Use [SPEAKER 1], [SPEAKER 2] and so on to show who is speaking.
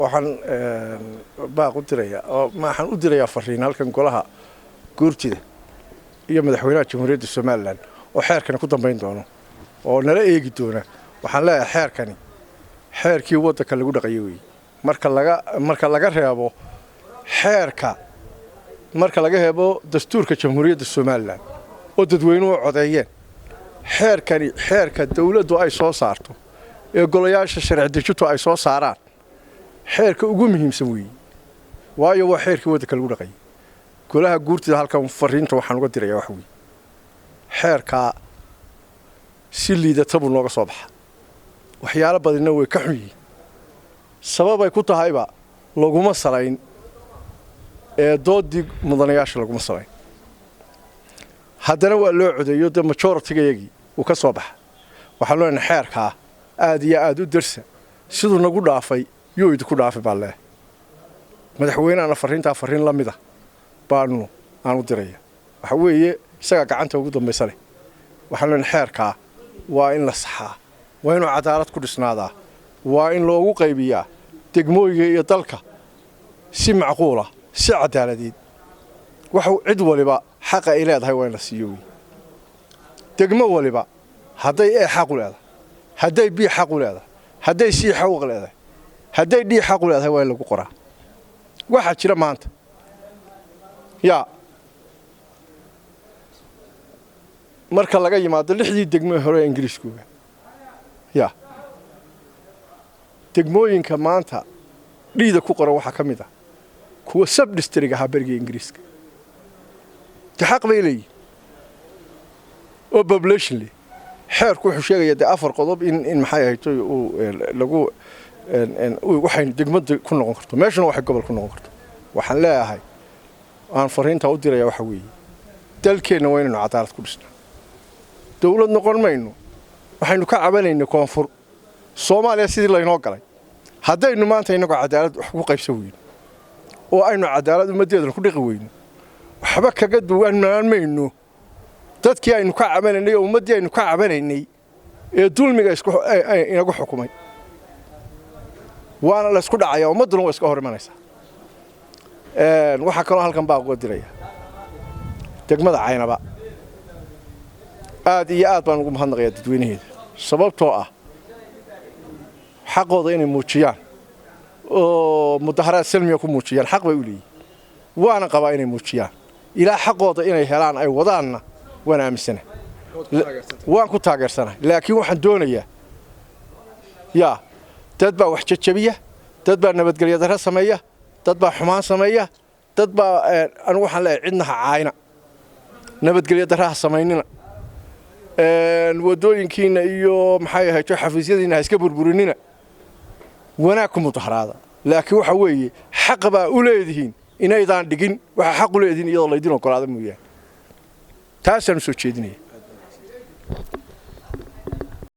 [SPEAKER 1] Waxaan baaq u dirayaa oo waxaan u dirayaa fariin halkan golaha guurtida iyo madaxweynaha Jamhuuriyadda Somaliland oo xeerkani ku dambayn doono oo nala eegi doona. Waxaan leeyahay, xeerkani xeerkii waddanka lagu dhaqayo weeye, marka laga reebo xeerka, marka laga reebo dastuurka Jamhuuriyadda Somaliland oo dadweynuhu codeeyeen. Xeerkani xeerka dawladdu ay soo saarto ee golayaasha sharci dejintu ay soo saaraan xeerka ugu muhiimsan weeye, waayo waa xeerkii waddanka lagu dhaqayay. Golaha guurtida halkan fariinta waxaan uga dirayaa waxa weeye, xeerkaa si liidata buu nooga soo baxa, waxyaalo badinna way ka xun yihiin. Sababay ku tahayba laguma salayn ee doodii mudanayaasha laguma salayn, haddana waa loo codeeyo, dee majority-gayagii uu ka soo baxa. Waxaan leenahay, xeerkaa aad iyo aad u darsa, siduu nagu dhaafay yuu idinku dhaafay baa leehay. Madaxweynehana farriintaa farriin la mida baanu aan u diraya. Waxa weeye, isagaa gacanta ugu dambaysa leh. Waxaan leenahay, xeerkaa waa in la saxaa, waa inuu cadaalad ku dhisnaadaa, waa in loogu qaybiyaa degmooyinka iyo dalka si macquula, si cadaaladeed. Wax cid waliba xaqa ay leedahay waa in la siiyo wey. Degmo waliba hadday A xaq u leedahay, hadday B xaq u leedahay, hadday C xaq u leedahay, hadday D xaq u leedahay, waa in lagu qoraa. Waxaa jira maanta yaa marka laga yimaado lixdii degmo hore ee Ingiriiskooga, yaa degmooyinka maanta D-da ku qoran waxaa ka mid ah kuwa sub district ahaa berigii Ingiriiska. De xaq bay leeyihin oo population leh. Xeerku wuxuu sheegaya dee afar qodob in maxay ahayto uu lagu waxay degmada ku noqon karto, meeshuna waxay gobol ku noqon karto. Waxaan leeyahay, aan fariintaa u diraya, waxa weeye, dalkeenna waa inaynu cadaalad ku dhisnaa. Dawlad noqon mayno. Waxaynu ka cabanaynay koonfur Soomaaliya sidii laynoo galay. Haddaynu maanta innagoo cadaalad wax ku qaybsan weyno oo aynu cadaalad ummaddeedana ku dhiqi weyno, waxba kaga duwanaan mayno dadkii aynu ka cabanaynay oo ummaddii aynu ka cabanaynay ee dulmiga inagu xukumay. Waana laysku dhacaya, ummadduna waa iska hor imanaysaa. Waxaa kaloo halkan baa uga diraya degmada Caynaba. Aad iyo aad baan ugu mahadnaqayaa dadweynaheeda, sababtoo ah xaqooda inay muujiyaan oo mudaharaad salmiya ku muujiyaan xaq bay u leeyihin, waana qabaa inay muujiyaan ilaa xaqooda inay helaan ay wadaanna. Waan aaminsanahay, waan ku taageersanahay. Laakiin waxaan doonayaa, yaa dad baa wax jajabiya, dad baa nabadgelyo darro sameeya, dad baa xumaan sameeya, dad baa. Anigu waxaan leeyahay, cidna ha caayna, nabadgelyo darro ha samaynina, waddooyinkiina iyo maxay ahayto xafiisyadiina ha iska burburinina, wanaag ku mudaharaada. Laakiin waxa weeye, xaq baa u leedihiin inaydaan dhigin waxaa xaq u leedihiin iyadoo laydin ogolaada mooyaane. Taasaan u soo jeedinaya.